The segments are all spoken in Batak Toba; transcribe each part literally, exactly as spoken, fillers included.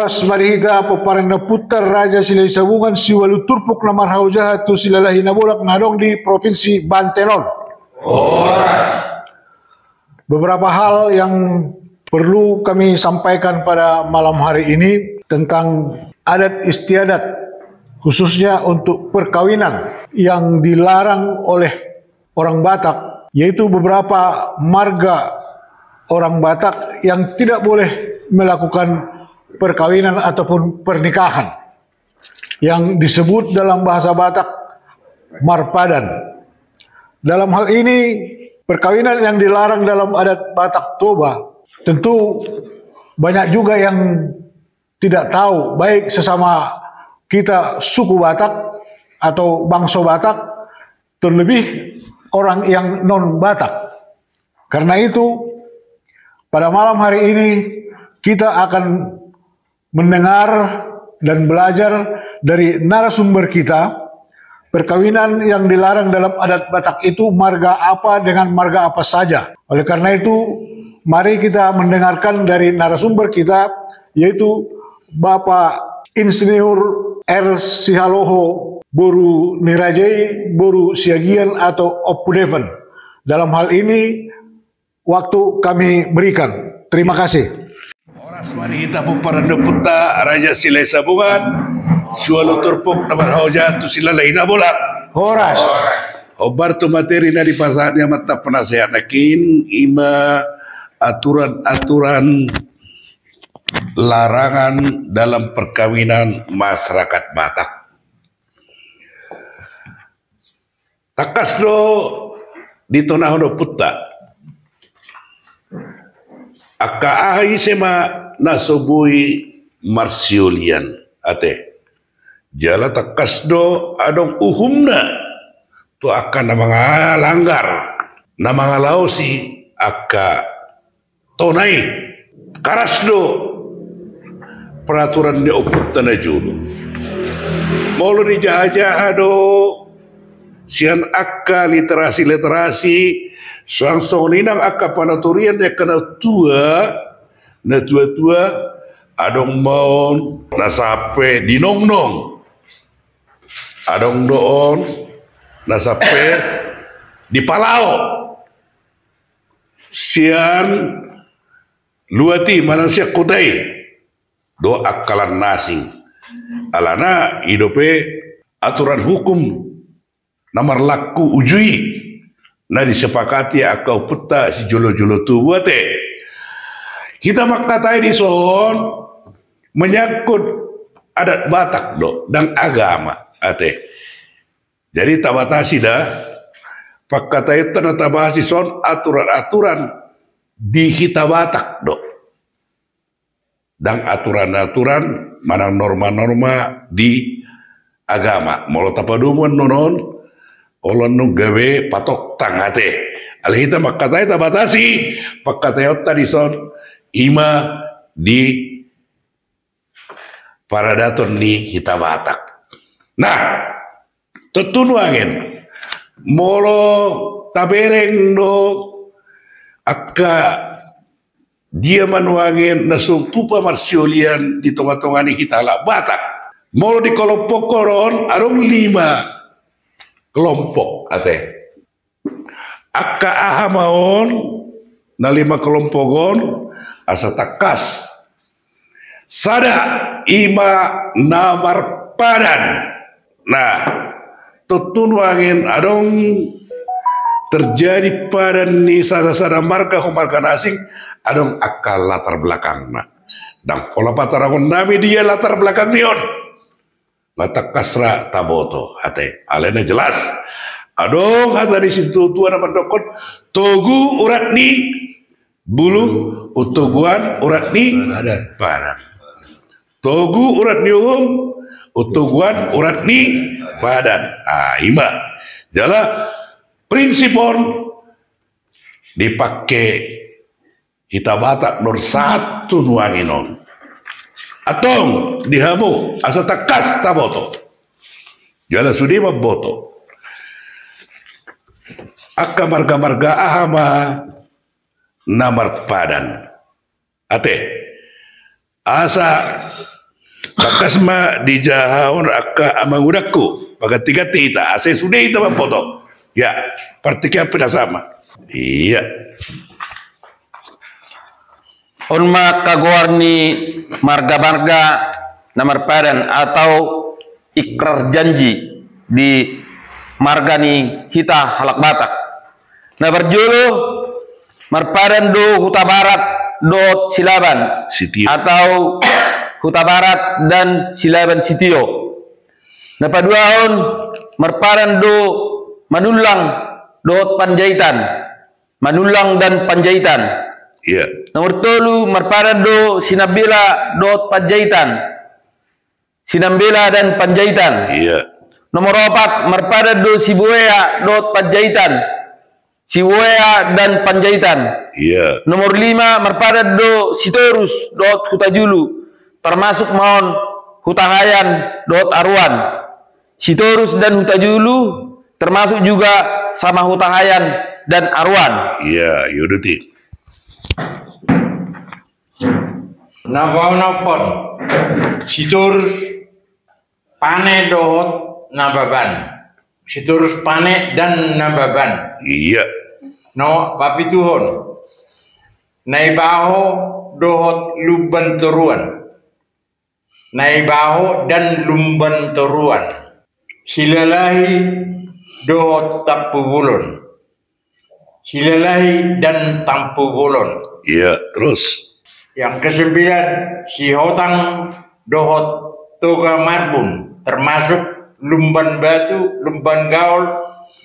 Horas ma di hita pomparan ni ompunta Raja Silahi Sabungan, siualu turpuk na marhaojahan tu Silalahi Nabolak na adong di Provinsi Banten on. Horas. Beberapa hal yang perlu kami sampaikan pada malam hari ini tentang adat istiadat, khususnya untuk perkawinan yang dilarang oleh orang Batak, yaitu beberapa marga orang Batak yang tidak boleh melakukan perkawinan ataupun pernikahan yang disebut dalam bahasa Batak marpadan. Dalam hal ini, perkawinan yang dilarang dalam adat Batak Toba, tentu banyak juga yang tidak tahu, baik sesama kita suku Batak atau bangsa Batak, terlebih orang yang non-Batak. Karena itu, pada malam hari ini kita akan mendengar dan belajar dari narasumber kita, perkawinan yang dilarang dalam adat Batak itu marga apa dengan marga apa saja. Oleh karena itu, mari kita mendengarkan dari narasumber kita, yaitu Bapak Insinyur R. Sihaloho, boru ni Raja i, boru Siagian atau Ompu Deven. Dalam hal ini, waktu kami berikan. Terima kasih. Horas ma di hita pomparan ni ompunta Raja Silahi Sabungan, siualu turpuk na marhaojahan tu Silalahi Nabolak. Horas. Hombar tu materi na dipasahat ni amanta penasehat nangkin, ima aturan-aturan larangan dalam perkawinan masyarakat Batak. Tangkas do ditonahon ompunta, angka aha ise ma na so boi marsiolian, ate. Jala tangkas do adong uhumna tu angka na mangalanggar, na mangalaosi angka tona i. Karas do peraturan ni ompunta na jolo. Molo dijaha-jaha do sian angka literasi-literasi, suang songon i nang angka panatorian ni angka na tua, na tua-tua, adong ma on na sampe dinongnong, adong do on na sampe dipalao sian luat i manang sian huta i dohot angka na asing. Alana i dope aturan hukum na marlaku uju i na disepakati angka ompunta sijolo-jolo tubu, ate. Hita mangkatai dison menyangkut adat Batak do, ndang agama, ate. Jadi tabatasi da pangkataionta na tabahas dison aturan-aturan di hita Batak do, ndang aturan-aturan manang norma-norma di agama. Molo tapadomu annon on, olo annon gabe patoktang, ate. Alai hita mangkatai tabatasi pangkataionta dison ima di paradaton ni hita Batak. Nah, tontu nuaeng, molo tabereng do angka dia ma nuaeng na so tupa marsiolian di tonga-tonga ni hita halak Batak. Molo dikelompokhon on adong lima kelompok, ate. Angka aha ma on na lima kelompok on? Asa tangkas, sada ima na marpadan. Nah, tontu nuaeng adong terjadi padan ni sada-sada marga tu marga na asing, adong angka latar belakangna. Ndang pola patarangon nami dia latar belakang ni on. Nga tangkas ra taboto, ate. Alai na jelas, adong hata ni situatua na mandokkon, togu urat ni bulu, umtoguan urat ni padan. Togu urat ni uhum, umtoguan urat ni padan. Ah, ima. Jala prinsip on dipake hita Batak do sahat tu nuaeng on. Antong di hamu asa tangkas taboto. Jala sude mamboto, angka marga-marga aha ma na marpadan, ate. Asa Tangkas ma dijahahon angka amangudanku, paganti-ganti hita, asa sude hita mamboto. Ya, partingkian pe na sama. Iya. On ma angka goar ni marga-marga na marpadan atau ikrar janji di marga ni hita halak Batak. Na parjolo, marpadan do Hutabarat dohot Silaban, Sitio. Atau Hutabarat dan Silaban Sitio. Na paduahon, marpadan do Manullang dohot Panjaitan. Manullang dan Panjaitan. Iya. Nomor tolu, marpadan do Sinambela dohot Panjaitan. Sinambela dan Panjaitan. Iya. Nomor opat, marpadan do Sibuea dohot Panjaitan. Sibuea dan Panjaitan. Iya. Nomor lima, marpadan do Sitorus dohot Hutajulu. Termasuk ma on Hutahaean dohot Aruan. Sitorus dan Hutajulu termasuk juga sama Hutahaean dan Aruan. Iya, iya, uduti. Na paonomhon, Sitorus Pane dohot Nababan. Sitorus Pane dan Nababan. Iya. Na papituhon, Naibaho dohot Lumban Toruan. Naibaho dan Lumban Toruan. Silalahi dohot Tampubolon. Silalahi dan Tampubolon. Iya, terus. Yang kesembilan, Sihotang dohot Toga Marbun, termasuk Lumban Batu, Lumban Gaol,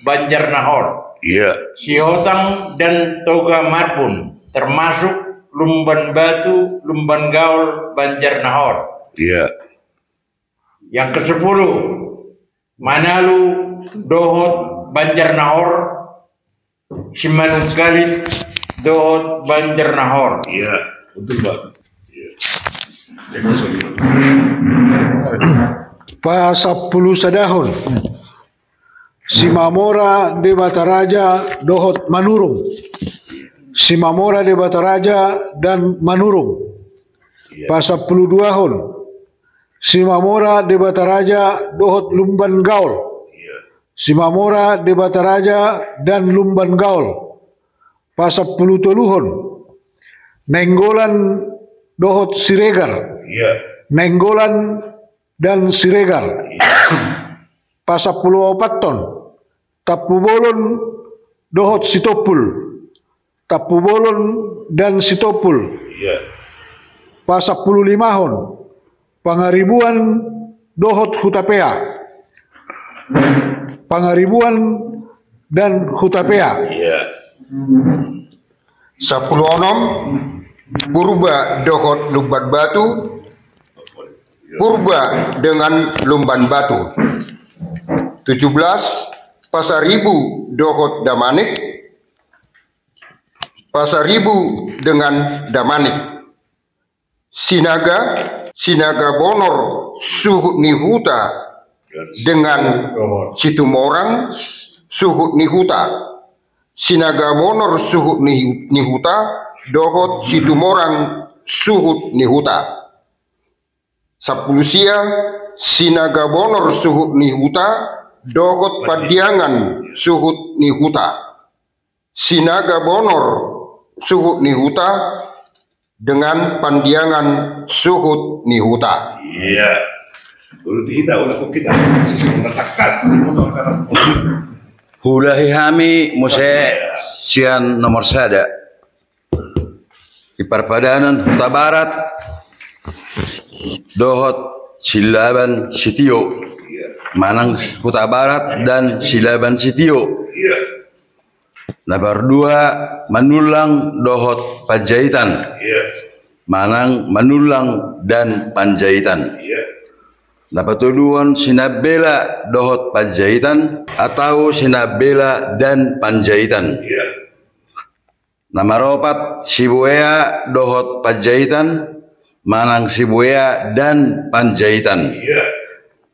Banjarnahor. Iya. Sihotang dan Toga Marbun, termasuk Lumban Batu, Lumban Gaol, Banjarnahor. Iya. Yang kesepuluh, Manalu dohot Banjarnahor, Simanungkalit dohot Banjarnahor. Iya, betul, Pak. Iya. Pasampulusadahon, Simamora Debata Raja dohot Manurung. Simamora Debata Raja dan Manurung. Iya. Pasampuluduahon, Simamora Debata Raja dohot Lumban Gaol. Iya. Simamora Debata Raja dan Lumban Gaol. Pasampulutoluhon, Nainggolan dohot Siregar. Iya. Nainggolan dan Siregar. Iya. Pasampuluopathon, Tampubolon dohot Sitompul. Tampubolon dan Sitompul. Iya. Pasampululimahon, Pangaribuan dohot Hutapea. Pangaribuan dan Hutapea. Iya. Sampuluonom, Purba dohot Lumban Batu. Purba dengan Lumban Batu. Tujuh belas, Pasaribu dohot Damanik. Pasaribu dengan Damanik. Sinaga, Sinaga Bonor suhut ni Huta dengan Situmorang suhut ni Huta. Sinaga Bonor suhut ni, ni Huta dohot Situmorang suhut ni Huta. Sampulu sia, Sinaga Bonor suhut ni Huta dohot Pandiangan suhut ni Huta. Sinaga Bonor suhut ni Huta dengan Pandiangan suhut ni Huta. Iya. Uduti hita, ulang kita. Sisi tangkas. Huulahi hami muse sian nomor sada. Di parpadanan Hutabarat dohot Silaban Sitio. Manang Hutabarat dan Silaban Sitio. Iya. Na pardua, Manullang dohot Panjaitan. Iya. Manang Manullang dan Panjaitan. Iya. Na patoluhon, Sinambela dohot Panjaitan atau Sinambela dan Panjaitan. Iya. Na maropat, Sibuea dohot Panjaitan, manang Sibuea dan Panjaitan. Iya.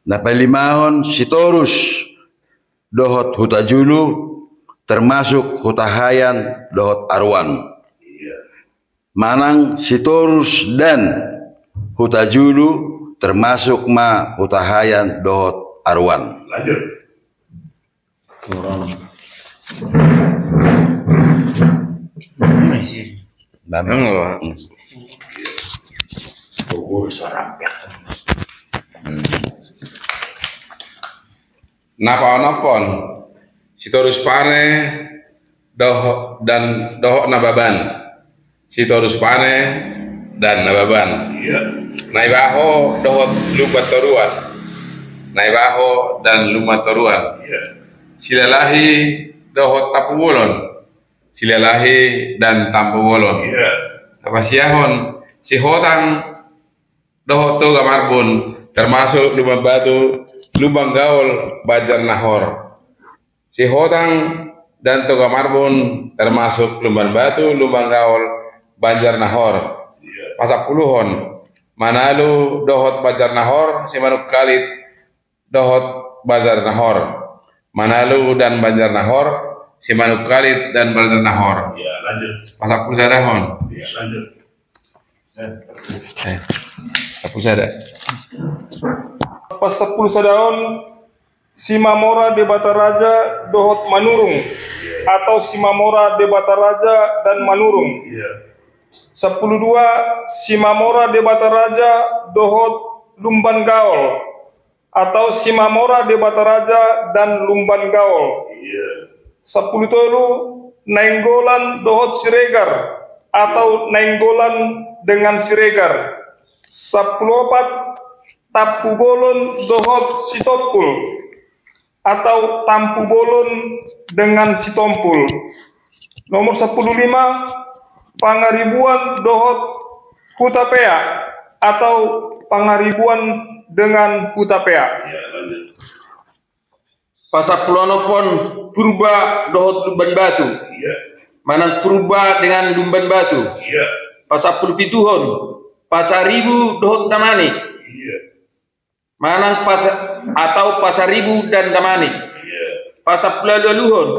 Na palimahon, Sitorus dohot Hutajulu, termasuk Hutahaean dohot Aruan. Iya. Manang Sitorus dan Hutajulu, termasuk ma Hutahaean dohot Aruan. Lanjut. Bang. Enggak, Pak. Hmm. Na paonomhon, Sitorus Pane dohot dan dohot Nababan. Sitorus Pane dan Nababan. Iya. Naibaho dohot Lumban Toruan. Naibaho dan Lumban Toruan. Iya. Silalahi dohot Tampubolon. Silalahi dan Tampubolon. Iya. Na pasiahon, Sihotang dohot Toga Marbun, termasuk Lumban Batu, Lumban Gaol, Banjar Nahor. Sihotang dan Toga Marbun, termasuk Lumban Batu, Lumban Gaol, Banjar Nahor. Iya. Pasampuluhon, Manalu dohot Banjar Nahor, Simanungkalit dohot Banjar Nahor. Manalu dan Banjar Nahor, Simanungkalit dan Banjar Nahor. Iya, lanjut. Pasampulusadahon. Iya, lanjut. Eh, pasampulusadahon. Pasampulusadahon, Simamora Debata Raja dohot Manurung, atau Simamora Debata Raja dan Manurung. Iya. Sampuludua, Simamora Debata Raja dohot Lumban Gaol, atau Simamora Debata Raja dan Lumban Gaol. Iya. Sampulutolu, Nainggolan dohot Siregar, atau Nainggolan dengan Siregar. Sampuluopat, Tampubolon dohot Sitompul, atau Tampubolon dengan Sitompul. Nomor sampululima, Pangaribuan dohot Hutapea, atau Pangaribuan dengan Hutapea. Iya, lanjut. Pasampuluonomhon, Purba dohot Lumban Batu. Iya. Manang Purba dengan Lumban Batu. Iya. Pasampulupituhon, Pasaribu dohot Damanik. Iya. Manang Pas-, atau Pasaribu dan Damanik. Iya. Pasampuluualuhon,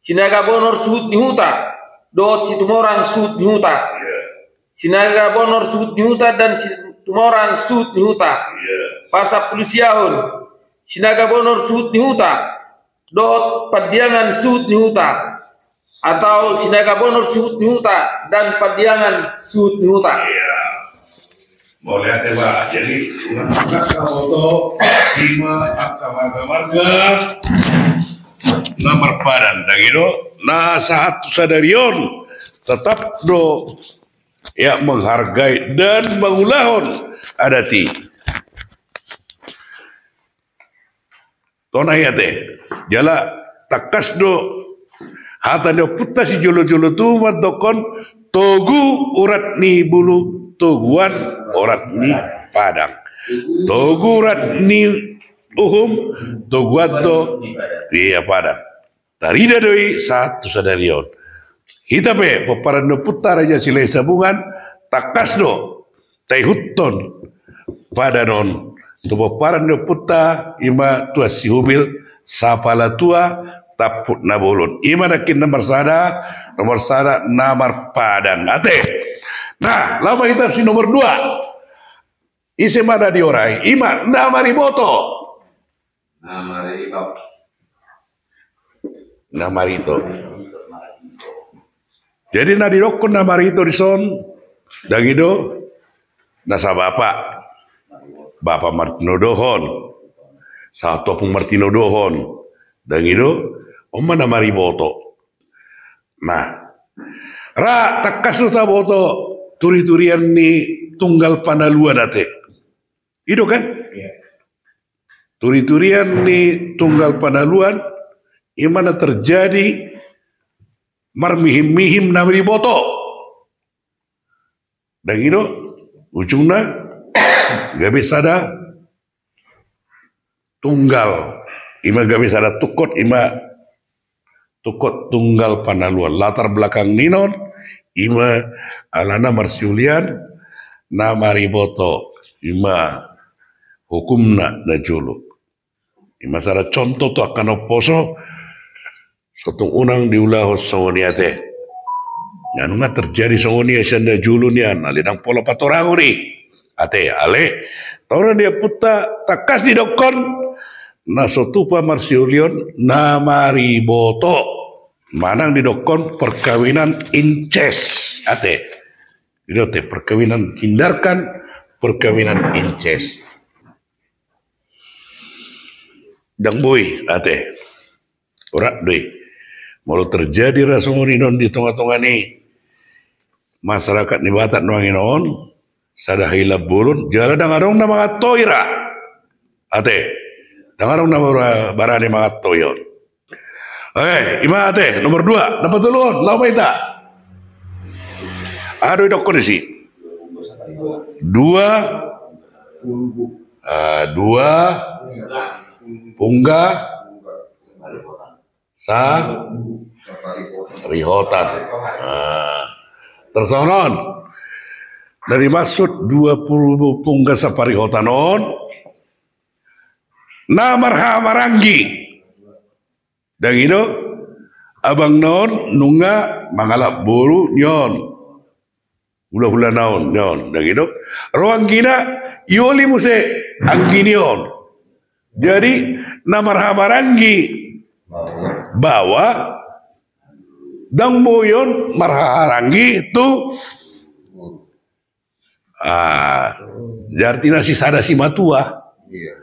Sinaga Bonor Suhut ni Huta dohot Situmorang Suhut ni Huta. Iya. Sinaga Bonor Suhut ni Huta dan Situmorang Suhut ni Huta. Iya. Pasampulusiahon, Sinaga Bonor Suhut ni Huta dohot Pandiangan Suhut ni Huta, atau Sinaga Bonor Suhut ni Huta dan Pandiangan Suhut ni Huta. Iya. Mauliate, Pak. Jadi, unang angka boto, ima angka marga-marga na marpadan, ndang i do? Na sahat tu sadari on tetap do, ya, menghargai dan mangulahon adat i. Tona i ate. Jala tangkas do hata ni ompunta sijolo-jolo tubu mandokkon, togu urat ni bulu, toguan urat ni padang. Togu urat ni uhum, toguan do ia padang. Tarida do i sahat tu sadari on. Hita pe pomparan ni ompunta Raja Silahisabungan, tangkas do taihuthon padan on tu pomparan ni ompunta, ima Tuan Sihubil, Sapala Tua, Tampuk na Bolon. Ima nangkin na marsada, nomor sada na marpadan. Ate. Nah, laho ma hita tu si nomor dua. Ise ma na diorai? Ima na mariboto. Na marito. Na marito. Jadi na didokkon na marito dison, ndang i do? Na sabapa, bapa martinodohon, sahat tu ompung martinodohon, ndang i do? On ma na mariboto. Nah, ra tangkas do taboto turi-turian ni Tunggal Panaluan ate. I do kan? Iya. Turi-turian ni Tunggal Panaluan, ima na terjadi marmihim-mihim na mariboto. Ndang i do? Ujungna gabe sada tunggal. Ima gabe sada tungkot, ima tungkot Tunggal Panaluan. Latar belakang ni on, ima alana marsiulian na mariboto, ima hukumna na jolo. Ima sada contoh tu angka na umposo, so tung unang diulahon songon i ate. Nunga terjadi songon i sian na jolo nian, ale ndang pola patorangon i. Ate, ale Taon di ompunta tangkas didokkon na so tupa marsiulion na mariboto. Manang didokkon perkawinan incest. Ate. Jadi ate, perkawinan hindarkan, perkawinan incest. Ndang boi, ate. Ora do i. Molo terjadi ra songon i non di tonga-tonga ni masyarakat ni Batak nuaeng on, sada hilap bolon, jala ndang adong na mangatoi ra. Ate, ndang adong na bara-, barani mangatoi on. Oke, ima ate, nomor dua, dapat dulu on, laho ma hita. Aha do didokkon disi. Dua, ah, dua, pungga, sa, rihotan. Ah, tersonon. Dari maksud dua pungga saparihotan on, na marhahamaranggi. Ndang i do, abang na on nunga mangalap boru ni on. Hulahula na on, ni on, ndang i do. Ro anggina, ioli muse anggi ni on. Jadi, na marhahamaranggi baoa, ndang boi on marhahamaranggi tu Ah, jadi artina sisada simatua. Iya.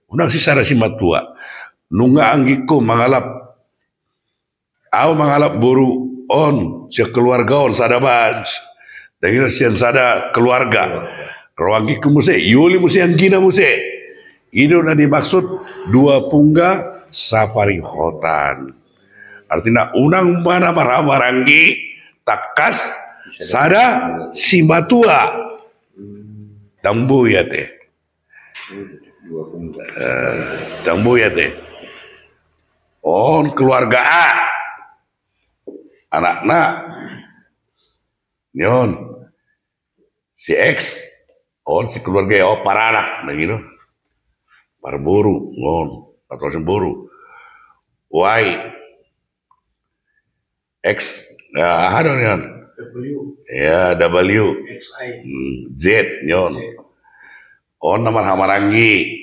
Unang sisada simatua. Nunga anggingku mangalap, au mangalap boru on, sekeluarga on, sada bans. Ndang i do sian sada keluarga. Ro anggingku muse, ioli muse anggina muse. I do na dimaksud dua pungga saparihotan. Artina unang ma na marhahamaranggi, tangkas sada simatua. Ndang boi ate. Eh, ndang boi ate. On keluarga A. Anakna. Ni on. Si X. On si keluarga A, on paranak, na gitu. Parboru, on. Atau si boru. Y. X, ya, aha do nian? W. Ya, W. X I. Hmm, Z, nian. Z. On na marhahamaranggi.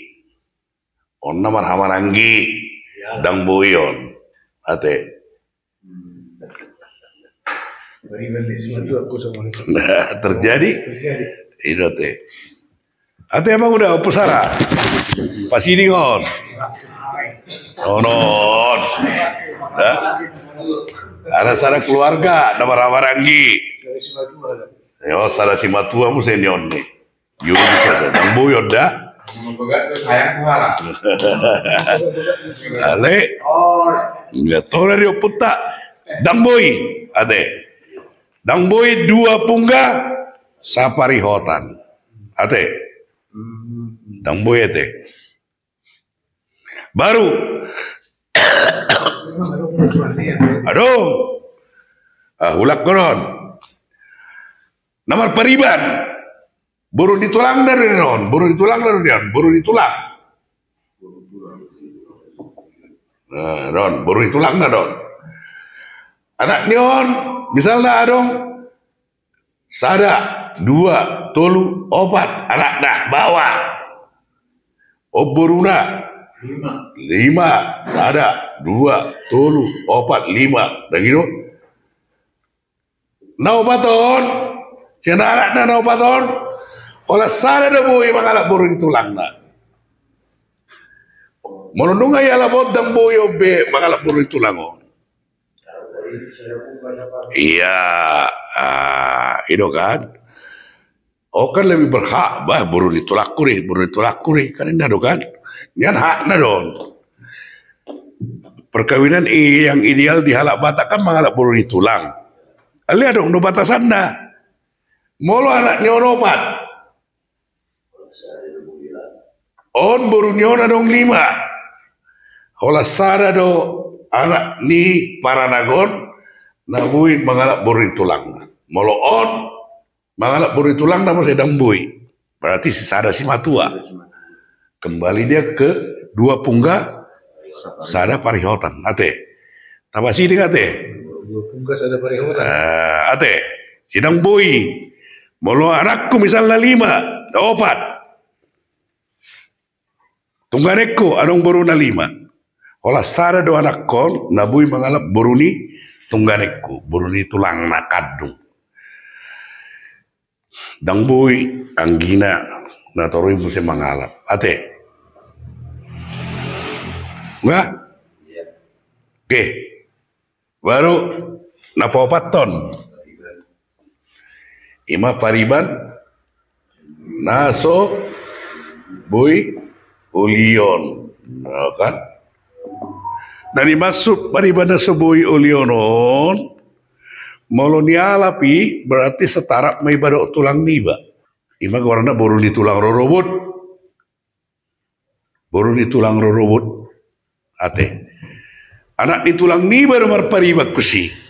On na marhahamaranggi. Ya. Ndang boi on. Ate. Hmm. Beriman di semua tu aku sama. Nah, terjadi. Terjadi. Ini ate. Ate, emang udah opo sara? Pasidingon. On, on. Hah? Ada sada keluarga, na marhahamaranggi. Yo, sada simatua muse ni on ni. Yo, bisa da. Ndang boi on da. Ale. Nggak tahu dari opo ta. Ndang boi. Ate. Ndang boi dua pungga saparihotan. Ate. Ndang boi ate. Baru. Adong. Ah, hulak konon. Na marpariban. Boru ni tulangna do nian on. Boru ni tulangna do nian on. Boru ni tulang. Nah, don. Boru ni tulangna don. Anak ni on. Misalna adong. Sada, dua, tolu, opat, anakna, baoa. On boruna. Lima. Lima, sada, dua, tolu, opat, lima. Ndang i do. Na opat on, sian anakna na opat on, holan sada do boi mangalap boru ni tulangna. Molo nunga ialap on ndang boi on be mangalap boru ni tulang on. Iya, ah, i do kan. On kan lebih berhak, bah, boru ni tulangku do i, boru ni tulangku do i, kan inna do kan. Nian hakna do on. Perkawinan i yang ideal di halak Batak kan mangalap boru ni tulang. Alai adong do batasanna. Molo anak ni on opat. On boru ni on adong lima. Holan sada do anak ni paranak on na boi mangalap boru ni tulang. Molo on mangalap boru ni tulangna muse ndang boi. Berarti sisada simatua. Kembali dia ke dua pungga sada parihotan. Ate. Tapasiding ate. Dua pungga sada parihotan. Eh, ate. Sai ndang boi. Molo anakku misalna lima, opat. Tungganengku, adong boru na lima. Holan sada do anakkon na boi mangalap boru ni tungganengku, boru ni tulangna kandung. Ndang boi anggina na toru i muse mangalap. Ate. Nga? Oke. Baru na paopathon. Ima pariban na so boi ulion. Nah, kan? Na dimaksud pariban na so boi ulion on, molo nialap i berarti setarap ma iba dohot tulang niba. Ima goarna boru ni tulang rorobot. Boru ni tulang rorobot. Ate. Anak ni tulang niba do marpariban tusi.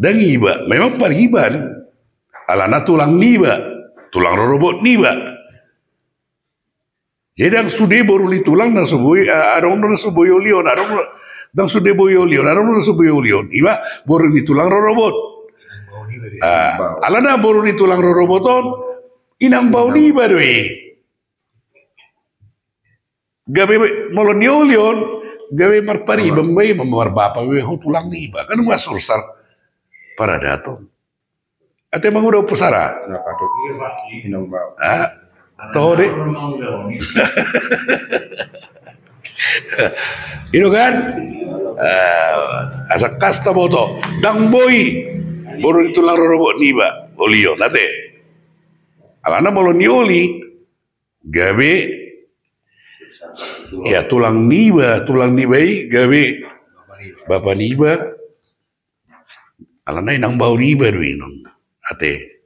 Ndang iba, memang pariban. Alana tulang niba, tulang rorobot niba. Jadi ndang sude boru ni tulang na so boi, eh, adong na so boi ulion, adong na, ndang sude boi ulion, adong na so boi ulion. Ima boru ni tulang rorobot. Ah, alana boru ni tulang rorobot on, inang bao niba do i. Gabe molo niulion, gabe marpariban ma i, marbapa ma i tu tulang niba. Kan nunga sursar paradaton. Ate Amang Uda Ompu Sara. Ah, toho de. I do kan? Ah, asa kas taboto. Ndang boi boru ni tulang rorobot niba ulion, ate. Alana molo niuli, gabe, ya, tulang niba, tulang niba i gabe bapa niba. Alana inang bao niba do i non. Ate.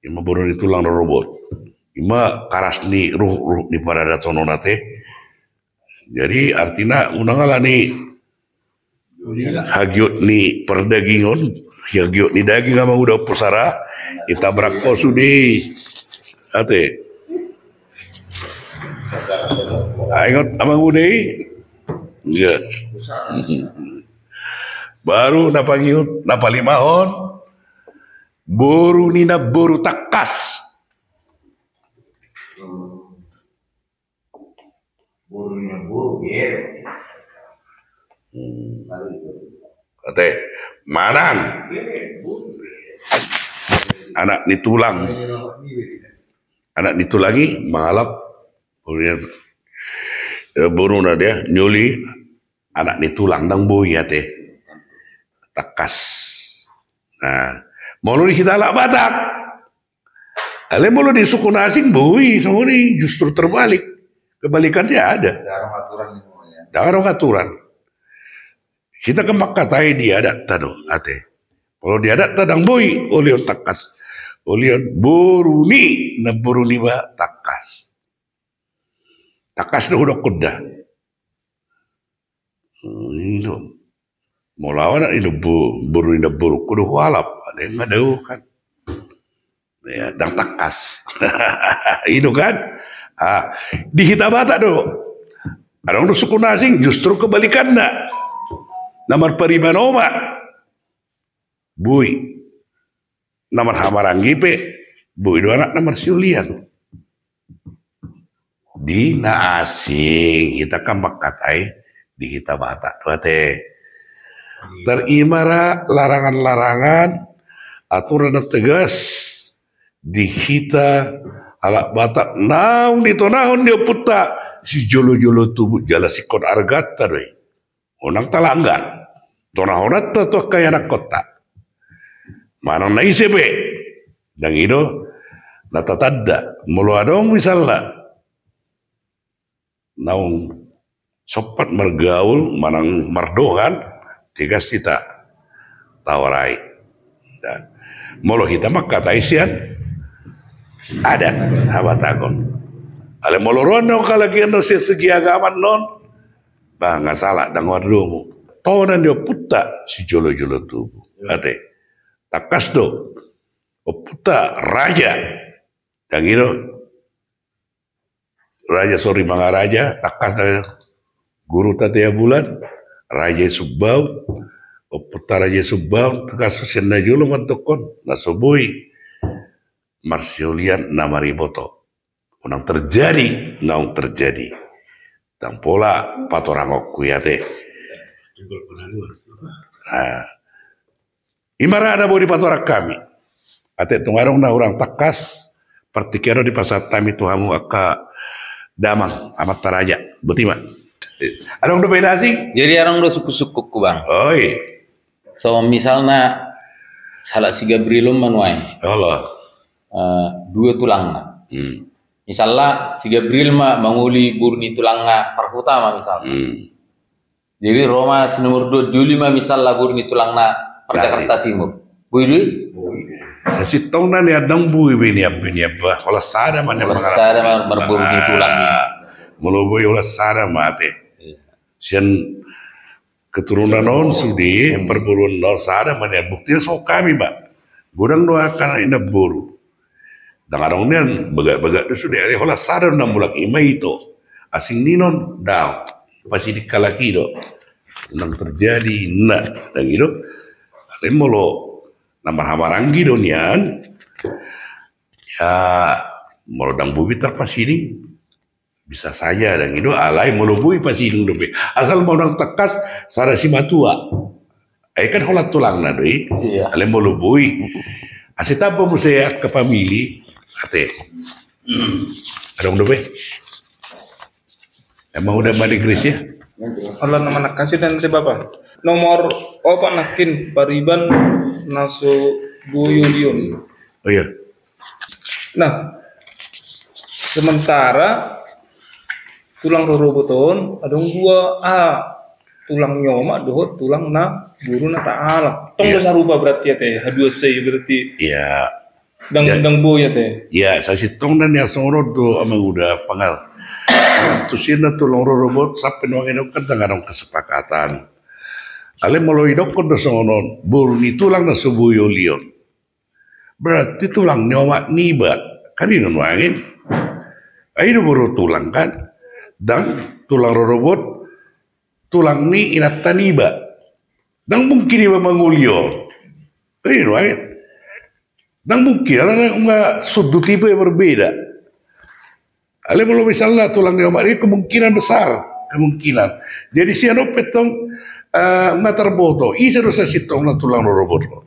Ima boru ni tulang rorobot. Ima karas ni ruhut-ruhut ni paradaton on, ate. Jadi artina unang alani hagiot ni pardagingon, hagiot ni daging, Amang Uda Ompu Sara, itabrak ho sude i. Ate. Ah, ingot Amang Uda i. Ya. Baru na pangihut, na palimahon, boru ni namboru tangkas. Boru ni namboru, ya. Hmm. Ate, manang. Anak ni tulang. Anak ni tulang i mangalap. Boru ni, eh, boru na dia, niuli anak ni tulang, ndang boi, ate. Tangkas. Nah, molo di hita halak Batak. Alai molo di suku na asing boi, songon i justru terbalik. Kebalikannya ada. Ndang adong aturan. Hita kan mangkatai di adatta do, ate. Molo di adatta ndang boi ulion tangkas. Ulion boru ni namboru niba tangkas. Tangkas do hudokkon da. Hmm, i do. Molo au anak ni nambo-, boru ni namborungku do hualap. Ada yang ada kan. Ya, ndang tangkas. I do kan. Ah, di hita Batak do. Adong do suku na asing justru kebalikanna. Na marpariban omak. Boi. Na marhahamaranggi pe boi do anakna marsiulian. Di na asing, hita kan mangkatai di hita Batak do, ate. Tar ima ra larangan-larangan, aturan na tegas di hita halak Batak naung ditonahon ni ompunta sijolo-jolo tubu jala singkon arganta do i. Unang talanggar. Tonahononta tu angka ianakhonta. Manang na ise pe. Ndang i do na tatanda. Molo adong misalna naung sompat margaul manang mardongan, tegas hita tawarai. Nah, molo hita mangkatai sian adat habatagon. Alai molo ro annon halagian on sian segi agama annon, bah, nga sala, ndang mardomu. Tohonan ni ompunta sijolo-jolo tubu. Ate. Tangkas do. Ompunta raja. Ndang i do. Raja Sori Mangaraja, tangkas do. Guru Tatea Bulan, Raja Sumbaon, ompunta Raja Sumbaon, tangkas sian na jolo mandokkon, na so boi marsiulian na mariboto. Unang terjadi naung terjadi. Ndang pola patorangonku i ate. Ima ra na boi dipatorang hami. Ate, tung adong na hurang tangkas, partingkian on dipasahat hami tu hamu angka damang amanta raja. Boti ma. Adong dope na asing? Jadi adong do sungkun-sungkunku, Bang. Oi. So misalna sahalak si Gabriel on ma nuaeng. Olo. Eh, dua tulangna. Hmm. Misalna si Gabriel ma mangoli boru ni tulangna Parhuta ma misalna. Hmm. Jadi ro ma si nomor dua, dioli ma misalna boru ni tulangna Parjakarta Timur. Boi do i? Sasintongna nian ndang boi be nian be nian ba. Holan sada ma nian. Holan sada ma marboru ni tulang i. Molo boi holan sada ma ate. Iya. Sian keturunan on sude, parboruon on sada ma nian, buktina songon hami ma. Godang do angka anak inang boru. Ndang adong nian bagak-bagak do sude, ale holan sada do na mulak, ima ito. Asing ninon, daong. Pasiding halak i do. Ndang terjadi, na, ndang i do. Alai molo na marhahamaranggi do nian, ya, molo ndang boi tarpasiding. Bisa saja ndang i do, alai molo boi pasiding dope. Asal ma unang tangkas sada simatua. Ai kan holan tulangna do i. Iya. Alai molo boi. Asa tamba muse angka pamili. Ate. Adong dope. Emang udah mandi Gris ya? Holan na manangkasi dan te bapa. Nomor opat nangkin, pariban na so boi ulion. Oh iya. Nah, sementara tulang rorobot on adong dua, ah, tulang ni omak dohot tulang na boru na taalap. Tong do sarupa berarti ate, ha dua se berarti. Iya. Ndang, ndang boi ate. Iya, sasintongna nian songon on do amang uda pangal. Tusi na tulang rorobot sampe nuaeng on kan ndang adong kesepakatan. Alai molo idokkon do songon on, boru ni tulang na so boi ulion. Berarti tulang ni omak niba. Kan i do nuaeng. Ai do boru tulang kan. Ndang tulang rorobot, tulang ni inanta niba. Ndang mungkin iba mangoli on. Kan i do nuaeng. Ndang mungkin, alana nunga sundut iba berbeda. Alai molo misalna tulang ni omak i, kemungkinan besar, kemungkinan. Jadi sian on pe tong, eh, nunga tarboto ise do sasintongna tulang rorobot on.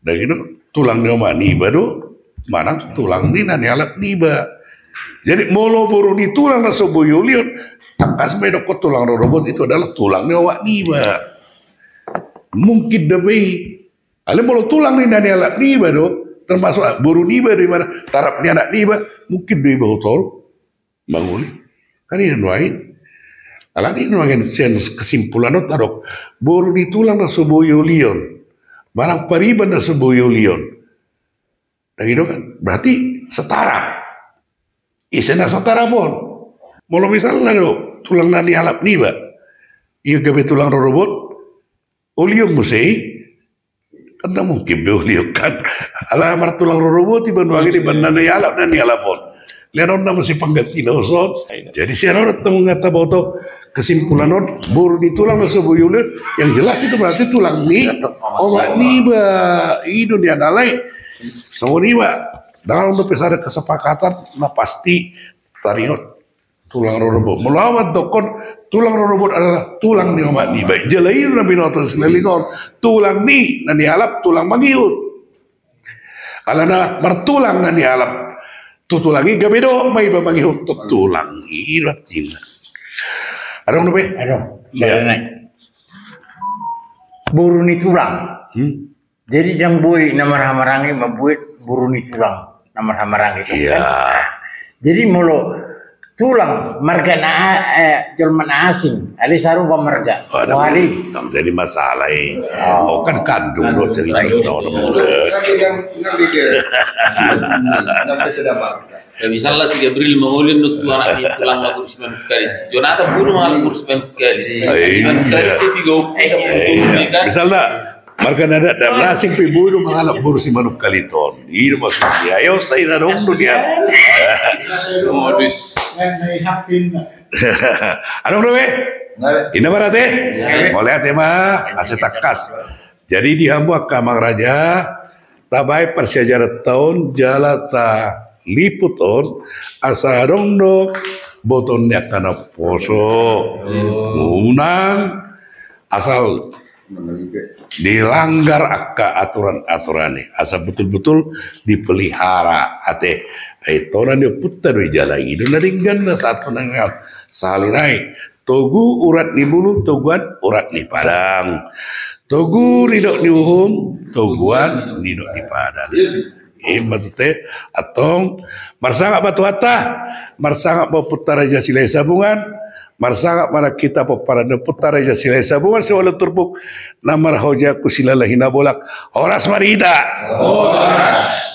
Ndang i do, tulang ni omak niba do manang tulang ni na nialap niba. Jadi molo boru ni tulang na so boi ulion, tangkas ma idokkon tulang rorobot itu adalah tulang ni omak niba. Mungkin dope i. Alai molo tulang ni na nialap niba do, termasuk boru niba do, i ma na tarap ni anak niba, mungkin do iba hutor mangoli. Kan i do nuaeng. Alani nuaeng sian kesimpulan on tadok, boru ni tulang na so boi ulion, manang pariban na so boi ulion. Ndang i do kan? Berarti setara. Ise na setara on? Molo misalna do tulang na nialap niba, ia gabe tulang rorobot, ulion muse i. Kan ndang mungkin be ulion kan. Ala martulang rorobot iba nuaeng, iba na nialap, na nialap on. Lehonon na muse panggantina on. Jadi sian on tong nunga taboto kesimpulan on, boru ni tulang na so boi ulion, yang jelas itu berarti tulang ni omak niba. I do nian alai. Songon i ma. Ndang adong dope sada kesepakatan na pasti taringot tulang rorobot. Molo au mandokkon tulang rorobot adalah tulang ni omak niba, jala i do na binoto sileleng on, tulang ni na nialap, tulang mangihut. Alana martulang na nialap tu tulang i, gabe dohot ma iba mangihut tu tulang i, i do artina. Adong dope? Adong. Iya. Boru ni tulang. Hmm. Jadi ndang boi na marhahamaranggi mambuat boru ni tulang na marhahamaranggi. Iya. Jadi molo tulang marga na a-, eh, jolma na asing, alai sarupa marga. Waduh, wali. Ndang jadi masalah i. Oh. Oh, kan kandung do cerita. Kandung. Tahu dong. Kan dia, kan dia. Sampai sudah marga. Ya, misalna si Gabriel mangoli on tu anak ni tulang na boru Simanungkalit. Jonathan boru mangalap boru Simanungkalit. Iya. Simanungkalit pe tiga puluh, eh, sepuluh, iya, kan? Misalna, marga na adat, dan asing pe boi do mangalap boru Simanungkalit on. I do maksudna. Ayo, sai na dong do dia. Modus. Adong do be? Inna ma ate? Iya. Mauliate ma, asa tangkas. Jadi di hamu angka amang raja, tabaen parsiajaranta on jala ta liput on, asa adong do botoon ni angka na poso. Unang asal dilanggar angka aturan-aturan i, asa betul-betul dipelihara ate. Ai tona ni ompunta do i jala i do na denggan na satu na sahali nai. Togu urat ni bulu, toguan urat ni padang. Togu nidok ni uhum, toguan nidok ni padang. Ima tutu antong, marsangap ma Tuhanta, marsangap ma ompunta Raja Silahisabungan, marsangap ma nang hita pomparan ni ompunta Raja Silahisabungan, siualu turpuk na marhojak tu Silalahi Nabolak. Horas ma di hita. Horas.